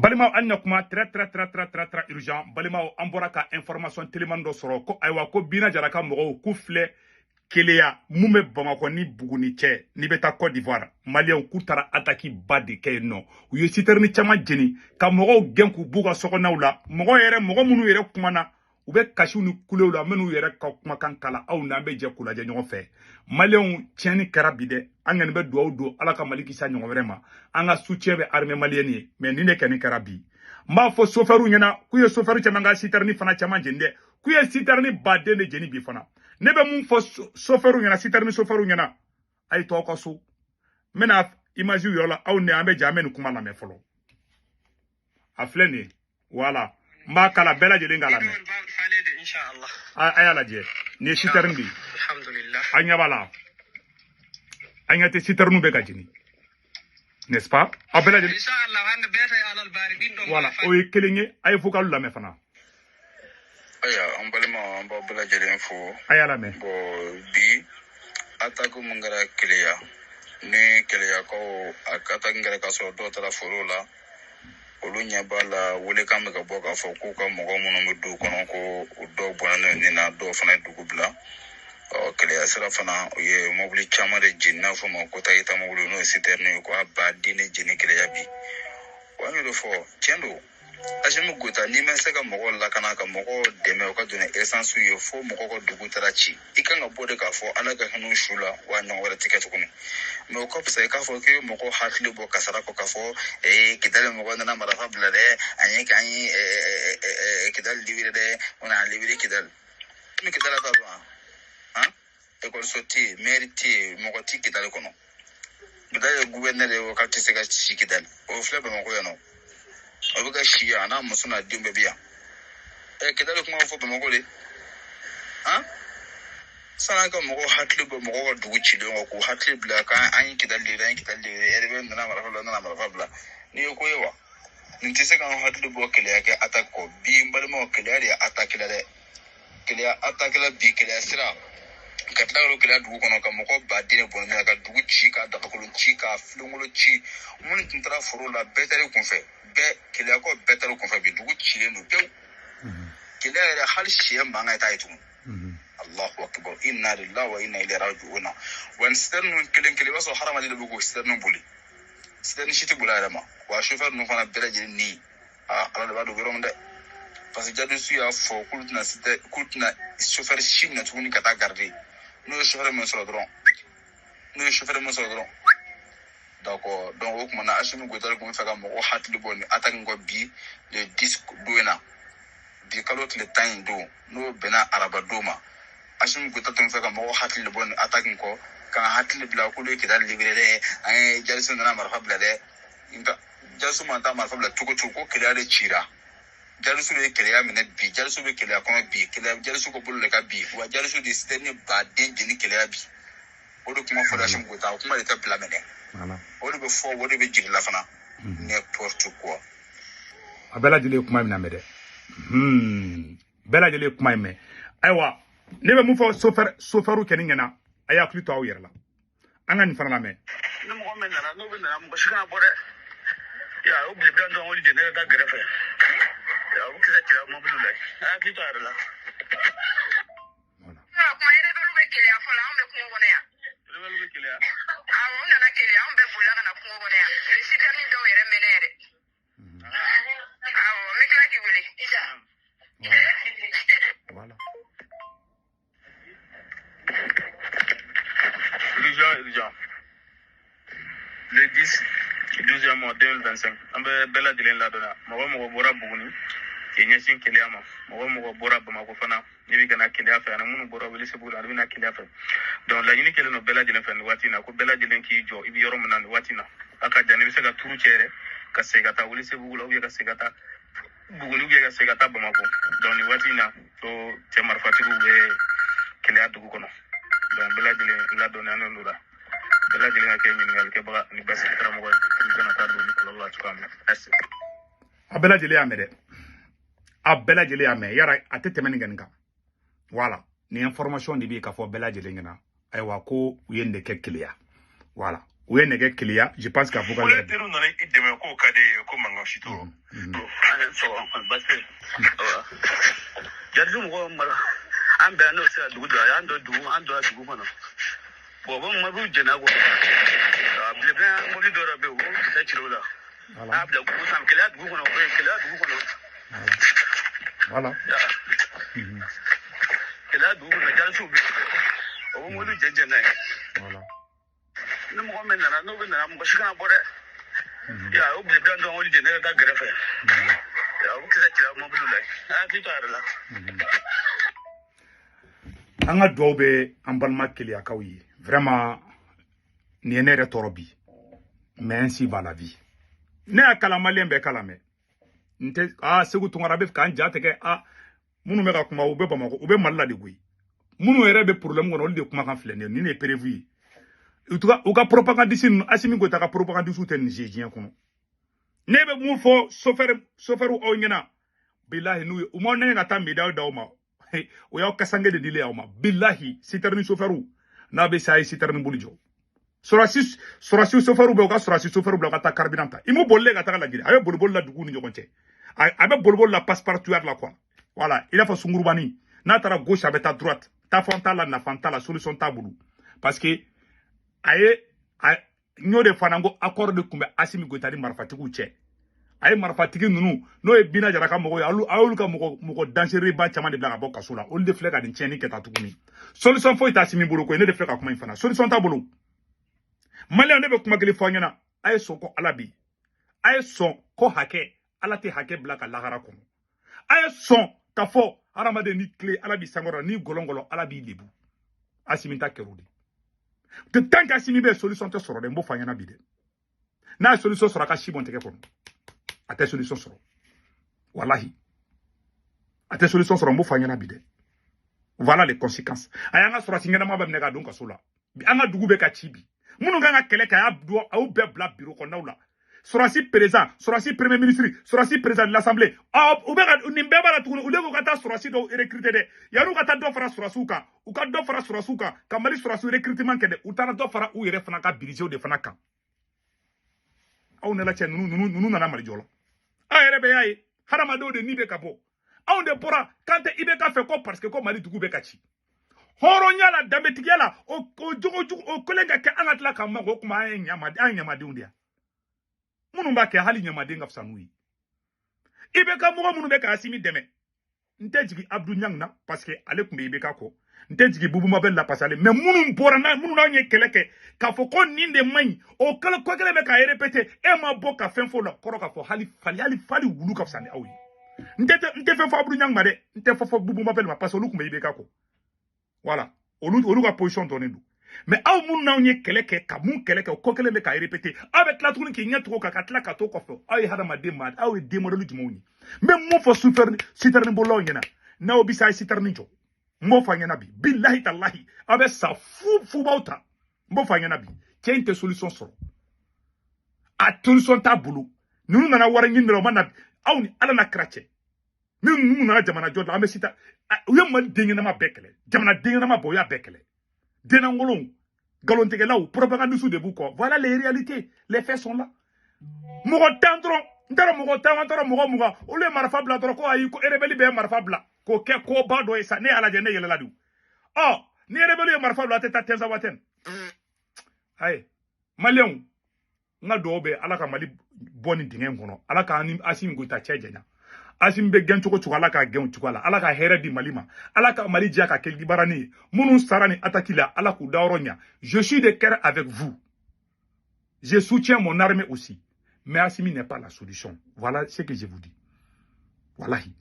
Balimaw, an na kuma très très très très très très urgent. Balimaw, an bɔra ka information teliman dɔ sɔrɔ ko ayiwa, ko Bina Jara ka mɔgɔw k'u filɛ Keleya mun bɛ Bamakɔ ni Buguni cɛ, n'i bɛ taa Côte d'Ivoire. Maliyɛnw k'u taara attaque ba de kɛ yen nɔ. U ye citerne caman jeni ka mɔgɔw gɛn k'u b'u ka sokɔnɔw la. Mɔgɔ yɛrɛ, mɔgɔ minnu yɛrɛ kumana, u bɛ kasiw ni kulew la. Minnu yɛrɛ ka kumakan kala, aw n'an bɛ jɛ k'u lajɛ ɲɔgɔn fɛ. Maliyɛnw, tiɲɛni kɛra bi dɛ. An kɔni bɛ dugawu don Ala ka Mali kisi a ɲɔgɔn wɛrɛ ma. An ka soutien bɛ armée malienne ye, mais nin de kɔni kɛra bi. N b'a fɔ sofɛriw ɲɛna k'u ye sofɛri caman ka citerne fana caman jeni dɛ, k'u ye citerne baden de jeni bi fana. Ne bɛ mun fɔ sofɛriw ɲɛna, citerne sofɛriw ɲɛna? A ye to aw ka so. N bɛna image yɔrɔ la, aw ni an bɛ jɛ, an bɛ nin kuma lamɛn fɔlɔ. A filɛ nin ye, voilà, n b'a kala bɛɛ lajɛlen k'a lamɛn. A y'a lajɛ, nin ye citerne de ye. A ɲɛ b'a la, a ɲɛ tɛ citerne bɛ ka jeni, n'est-ce pas? Aw bɛɛ lajɛlen, voilà, o ye kelen ye. A ye vocal lamɛn fana. Ayiwa, an balimaw, an b'aw bɛɛ lajɛlen fo. A y'a lamɛn. Bon, bi attaque mun kɛra Keleya ni Keleyakaw, a attaque kɛra k'a sɔrɔ dɔw taara foro la. Olu ɲɛ b'a la, welekan bɛ ka bɔ k'a fɔ k'u ka mɔgɔ minnu bɛ dugu kɔnɔ, ko dɔw bɔnna nin na, dɔw fana ye dugu bila. Ɔ, Keleya sira fana, u ye mobili caman de jeni, n'a fɔ ma ko Toyota mobili, n'o ye citerne ye, ko a baden de jeni Keleya bi. Wa an y'o de fɔ, tiɲɛ don, Assimi Goïta, n'i ma se ka mɔgɔw lakana, ka mɔgɔw dɛmɛ u ka don ni essence ye, fo mɔgɔw ka dugu taara ci, i kan ka bɔ de k'a fɔ Ala ka hinɛ su la, wa ɲɔgɔn wɛrɛ tɛ kɛ tuguni. Mais o ka fisa i k'a fɔ k'i ye mɔgɔw hakili bɔ kasara kɔ, k'a fɔ ee, Kidali mɔgɔw nana marifa bila dɛ, an ye k'an ye Kidali libéré dɛ, on a libéré Kidali. Ni Kidali ta dɔn han, ekɔliso tɛ yen, maire tɛ yen, mɔgɔ tɛ Kidali kɔnɔ. Kidali ye gouverneur ye, o k'a tɛ se ka si Kidali. O filɛ Bamakɔ yan nɔ, o bɛ ka si yan, a n'a muso n'a denw bɛɛ bɛ yan. Ɛ, Kidali kuma bɛ fɔ Bamakɔ de han. San'a ka mɔgɔw hakili bɔ mɔgɔw ka dugu cilen kɔ, k'u hakili bila k'an ye Kidali de, an ye Kidali de, rebelle nana marifa bila, nana marifa bila, n'i ye ko ye wa, nin tɛ se k'an hakili bɔ Keleya kɛ attaque kɔ bi. N balimaw, Keleya de ye attaque la dɛ, Keleya attaque la bi, Keleya sira ka tila ka don Keleya dugu kɔnɔ, ka mɔgɔ baden de bɔnɛ, ka dugu ci, ka dagakolon ci, ka filenkolon ci. Minnu tun taara foro la, bɛɛ taara i kunfɛ, bɛɛ Keleyakaw bɛɛ taara i kunfɛ. Bi dugu cilen don pewu. Keleya yɛrɛ, hali sɛ mankan t'a ye tugun. Allahu akbar, inna lillahi wa inna ilayhi raji'un. Wa nin citerne ninnu kelen kelen, i b'a sɔrɔ hadamaden de bɛ k'o citerne boli, citerne si tɛ boli a yɛrɛ ma. Wa chauffeur ninnu fana bɛɛ lajɛlen ni aa, Ala de b'a dɔn yɔrɔ min dɛ, parce que jadisiw y'a fɔ k'olu tɛna citerne, k'olu tɛna chauffeur si minɛ tuguni ka taa garder. N'u ye chauffeur min sɔrɔ dɔrɔn, n'u ye chauffeur min sɔrɔ dɔrɔn, d'accord. Donc o tuma na, Assimi Goïta tun bɛ fɛ ka mɔgɔw hakili bɔ nin attaque in kɔ bi, le 10 don in na, bi kalo tile 10 in don, n'o bɛnna araba don ma. Assimi Goïta tun bɛ fɛ ka mɔgɔw hakili bɔ nin attaque in kɔ, k'an hakili bila k'olu ye Kidali libéré dɛ, an ye jadisiw nana marifa bila dɛ. Nka jadisiw ma taa marifa bila cogo cogo, ko Keleya de cira. Jadisiw de ye Keleya minɛ bi, jadisiw bɛ Keleya kɔnɔ bi, Keleya jadisiw ka bolo de ka bi. Wa jadisiw de citerne baden jeni Keleya bi. O de kuma fɔra Assimi Goïta, o kuma de tɛ bila minɛ, o de bɛ fɔ, o de bɛ jigin la fana. N'importe quoi. A bɛɛ lajɛlen ye kuma in lamɛn dɛ, bɛɛ lajɛlen ye kuma in mɛn. Ayiwa, ne bɛ mun fɔ sofɛriw kɛni ɲɛna? A y'a hakili to aw yɛrɛ la. An ka nin fana lamɛn. Ni mɔgɔ min nana, n'o bɛ nana, mɔgɔ si kana bɔ dɛ. Ya o bile bila dɔrɔn, olu de ne ka taa gɛrɛfɛ ya, o kisɛ cira mobili la, a hakili to a yɛrɛ la. Kuma rebelle bɛ Keleya fɔlɔ, anw bɛ kungo kɔnɔ yan. Rebelle bɛ Keleya? Awɔ, u nana Keleya, anw bɛɛ bolila ka na kungo kɔnɔ yan. U ye citerne dɔw yɛrɛ mɛnɛ yɛrɛ. Awɔ, n bɛ tila k'i wele. Voilà. Urgent, urgent. Le 10 12e mois 2025, an bɛ bɛɛ lajɛlen ladɔnniya. Mɔgɔ mɔgɔ bɔra Buguni k'i ɲɛsin Keleya ma, mɔgɔ mɔgɔ bɔra Bamakɔ fana n'i bɛ ka na Keleya fɛ, ani minnu bɔra Welesebugu la ani bɛ na Keleya fɛ, donc laɲini kɛlen don bɛɛ lajɛlen fɛ nin waati in na ko bɛɛ lajɛlen k'i jɔ i bɛ yɔrɔ min na nin waati in na. A ka jan, n'i bɛ se ka turu cɛ yɛrɛ ka segin ka taa Welesebugu la, ou bien ka segin ka taa Buguni, ou bien ka segin ka taa Bamakɔ. Donc nin waati in na, ko cɛ marifatigiw bɛ Keleya dugu kɔnɔ. Donc bɛɛ lajɛlen ladɔnniyalen don la, bɛɛ lajɛlen ka kɛ ɲininkalikɛbaga ni basigi karamɔgɔ ye, i kana taa don ni kɔlɔlɔ la cogoya min na. Merci. A bɛɛ lajɛlen y'a mɛn dɛ, a bɛɛ lajɛlen y'a mɛn. Yara a tɛ tɛmɛ nin kɔni kan. Voilà, nin information de bɛ yen k'a fɔ bɛɛ lajɛlen ɲɛna. Ayiwa, ko u ye nin de kɛ Keleya. Voilà, U ye nɛgɛ keleya, je pense k'a fɔ ka yɛrɛ teriw nana i dɛmɛ k'o ka di ye ko mankan si t'o. Jarisu mɔgɔw mara an bɛɛ n'o sera dugu dɔ la, an don dugu, an donna dugu kɔnɔ. Bon, o bɛ mobili jɛnna quoi. Bilebele mobili dɔw bɛ yen, u b'o kisɛ ci o la. A bila dugu sanfɛ, Keleya dugu kɔnɔ, Keleya dugu kɔnɔ. Voilà. Keleya dugu kɔnɔ, jarisiw bɛ yen. O bɛ mobili jɛn jɛn n'a ye. Voilà. Ni mɔgɔ min nana, n'o bɛ nana, mɔgɔ si kana bɔ dɛ. Ya, o bilebele dɔw mobili jɛn, ne ka taa gɛrɛfɛ. Ya, o kisɛ cira mobili la. A hakili to a yɛrɛ la. An ka duwawu bɛ an balima Keleyakaw ye. Vraiment, nin ye ne yɛrɛ tɔɔrɔ bi. Mais ainsi va la vie. Ne y'a kalan maliyɛn bɛɛ kalan mɛ. N tɛ Segu Tunkara bɛ k'an ja tigɛ minnu bɛ ka kuma u bɛ Bamakɔ, u bɛ Mali la de koyi. Minnu yɛrɛ bɛ problème kɔnɔ, olu de kumakan filɛ nin ye. Nin de ye prévu ye. U ka propagandiste ninnu, Assimi Goïta ka propagandiste tɛ nin se diɲɛ kɔnɔ. Ne bɛ mun fɔ chauffeur aw ɲɛna? Bilahi, n'u ye u m'aw nɛgɛ ka taa médaille d'aw ma. O y'aw kasange de dilen aw ma. Bilahi, citerne chauffeur n'a bɛ se a ye citerne boli jɔ. Sɔrɔsi chauffeur bɛ u ka sɔrɔsi chauffeur bila u ka taa carburant ta. I m'u bolilen ka taga Lajinɛ. A bɛ boliboli la duguw ni ɲɔgɔn cɛ. A bɛ boliboli la passe-partout la quoi. Voilà, i n'a fɔ sungurubani. N'a taara gauche a bɛ taa droite. Taafan t'a la, nafa t'a la, solution t'a bolo. Parce que a ye n y'o de fana n ko accord de tun bɛ Assimi Goïta ni marifatigiw cɛ. A ye marifatigi ninnu n'o ye Bina Jara ka mɔgɔw ye, a y'olu ka mɔgɔ dangereux ba caman de bila ka bɔ kaso la. Olu de filɛ ka nin tiɲɛni kɛ tan tuguni. Solution foyi t'a Assimi bolo koyi, ne de filɛ ka kuma in fana. Solution t'a bolo. Maliyɛnw, ne bɛ kuma kelen fɔ aw ɲɛna. A ye sɔn ko Ala bi. A ye sɔn ko hakɛ. Ala tɛ hakɛ bila ka lahara kɔnɔ. A ye sɔn ka fɔ hadamaden ni tile Ala b'i sankɔrɔ, ni gɔlɔngɔlɔ Ala b'i lebu. Assimi ta kɛr'o de. Tant que Assimi bɛ solution tɛ sɔrɔ dɛ, n b'o fɔ a ɲɛna bi dɛ. N'a ye solution sɔrɔ a ka si bɔn tɛgɛ kɔnɔ. A tɛ solution sɔrɔ. Wallahi. A tɛ solution sɔrɔ, n b'o fɔ a ɲɛna bi dɛ. Voilà les conséquences. A y'an ka sɔrɔsi ɲɛnama bɛɛ minɛ ka don kaso la. An ka dugu bɛ ka ci bi. Minnu kan ka kɛlɛ kɛ, a y'a don aw bɛɛ bila bureau kɔnɔnaw la. Sɔrɔsi président, sɔrɔsi premier ministre, sɔrɔsi président de l'assemblée. U bɛ ka nin bɛɛ b'a la tuguni, olu ko ka taa sɔrɔsi dɔw recruter dɛ. Yan'u ka taa dɔ fara sɔrɔsiw kan, u ka dɔ fara sɔrɔsiw kan ka Mali sɔrɔsiw recrutement kɛ dɛ. U taara dɔ fara u yɛrɛ fana ka budget de fana kan. Aw ne la cɛ ninnu nana Mali jɔ la. Aw yɛrɛ bɛ y'a ye, hadamadenw de ni bɛ ka bɔ. Anw de bɔra k'an tɛ IBK fɛ ko parce que ko Mali dugu bɛ ka ci. Hɔrɔnya la, danbetigiya la, o jogo jugu o kelen ka kɛ an ka tila ka mago o kuma an ye ɲamadenw de ye. Minnu b'a kɛ hali ɲamaden ka fisa n'u ye. IBK mɔgɔ minnu bɛ ka Assimi dɛmɛ, n tɛ jigin Abdou Niang na parce que ale tun bɛ IBK kɔ. N tɛ jigin Boubou Mabel la parce que ale, mais minnu bɔra n'a minnu n'anw ye kɛlɛ kɛ k'a fɔ ko nin de man ɲi, o kɛlɛ ko kelen bɛ k'a répéter, e ma bɔ ka fɛn fɔ o la, kɔrɔ k'a fɔ hali fali wulu ka fisa ni aw ye. N tɛ fɛn fɔ Abdou Niang ma dɛ, n tɛ fɛn fɔ Boubou Mabel ma parce que olu tun bɛ IBK kɔ. Voilà, olu ka position dɔnnen don. Mais aw minnu n'anw ye kɛlɛ kɛ ka mun kɛlɛ kɛ, o ko kelen bɛ k'a répéter, aw bɛ tila tuguni k'i ɲɛ tugun kan ka tila ka t'o kɔfɛ. Aw ye hadamaden ma, aw ye den modèle jumɛnw ye? N bɛ mun fɔ citerne bolilaw ɲɛna? N'aw bɛ se a ye citerne jɔ, n b'o fɔ a ɲɛna bi. Bilahi talahi, aw bɛ sa fu fubaw ta. N b'o fɔ a ɲɛna bi. Cɛ in tɛ solution sɔrɔ, a solution t'a bolo. Ninnu nana wari ɲini de la, u ma na aw ni Ala n'a kira cɛ. Ni ninnu nana jamana jɔ la, an bɛ sita. U ye Mali den ɲɛnama bɛɛ kɛlɛ, jamana den ɲɛnama bɛɛ u y'a bɛɛ kɛlɛ. Denangolonw, nkalontigɛlaw, propagandistes de b'u kɔ. Voilà les réalités, les faits sont là. Mɔgɔ 10 dɔrɔn, n taara mɔgɔ 10, n taara mɔgɔ 20, olu ye marifa bila dɔrɔn ko ayi ko rebelle bɛɛ ye marifa bila k'o kɛ koba dɔ ye sa. Ne y'a lajɛ, ne yɛlɛla de. Ɔ ni rebelle ye marifa bila, a tɛ taa Tinzawatène. Ayi, maliyɛnw, n ka dugawu bɛ Ala ka Mali bɔ nin dingɛ in kɔnɔ. Ala k'an ni Assimi Goïta cɛ janya. Assimi bɛ gɛn cogo cogo, Ala k'a gɛn o cogo la. Ala ka hɛrɛ di Mali ma. Ala ka Mali diya ka kɛ libarani ye. Minnu sara ni attaque la, Ala k'u dayɔrɔ ɲa. Je suis de cœur avec vous. Je soutiens mon armée aussi. Mais Assimi n'est pas la solution. Voilà ce que je vous dis. Wallahi.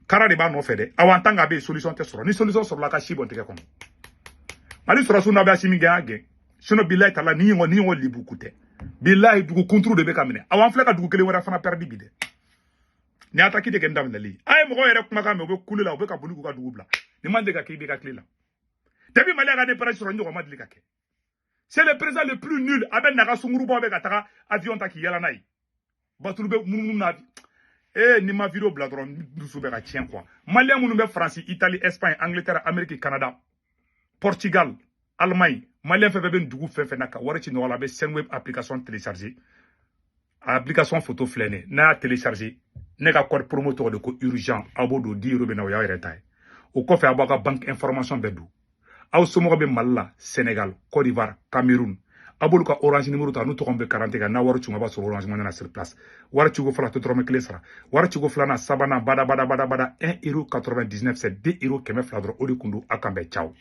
Kara de b'a nɔfɛ dɛ. Awa en tant que a bɛ solution tɛ sɔrɔ. Ni solution sɔrɔla, ka si bɔn tɛgɛ kɔnɔ. Mali sɔrɔsiw n'a bɛ Assimi gɛn, a gɛn. Sinon bilahi tala ni ɲɔgɔn libuku tɛ. Bilahi dugu kunturu de bɛ ka minɛ. Awa an filɛ ka dugu kelen wɛrɛ fana perdu bi dɛ. Ni attaque de kɛ n daminɛli. A ye mɔgɔw yɛrɛ kumakan mɛn, u bɛ kule la, u bɛ ka boli k'u ka dugu bila. Nin man deli ka kɛ IBK tile la. Depuis Mali ka indépendance sɔrɔ, ɲɔgɔn ma deli ka kɛ. C'est le président le plus nul. A bɛ naga sungurubaw bɛ ka taga avion ta k'i yala n'a ye. Batulu bɛ munumunu n'a. Ni ma vidéo bila dɔrɔn, n dusu bɛ ka tiɲɛ quoi. Malien minnu bɛ France, Italie, Espagne, Angleterre, Amérique, Canada, Portugal, Allemagne, malien fɛn fɛn bɛ nin dugu fɛn fɛn na ka wari ci ɲɔgɔn la, a bɛ Sendwave application télécharger. A application photo filɛ nin ye. N'a y'a télécharger, ne ka code promo tɔgɔ de ko urgent, aw b'o don, 10 euros bɛ na, o y'aw yɛrɛ ta ye. O kɔfɛ, a b'aw ka banque information bɛɛ don. Aw somɔgɔ bɛ Mali la, Sénégal, Côte d'Ivoire, Cameroun, aw b'olu ka Orange numéro ta n'u tɔgɔ bɛ carte kan. N'a wari c'u ma, a b'a sɔrɔ Orange Money na sur place. Wari ciko fɔlɔ, a tɛ dɔrɔmɛ kelen sara. Wari ciko filanan, sabanan, bada bada bada bada, 1 euro 99, c'est 2 euro 200 dɔrɔn. O de kun don. Aw kan bɛn, ciao.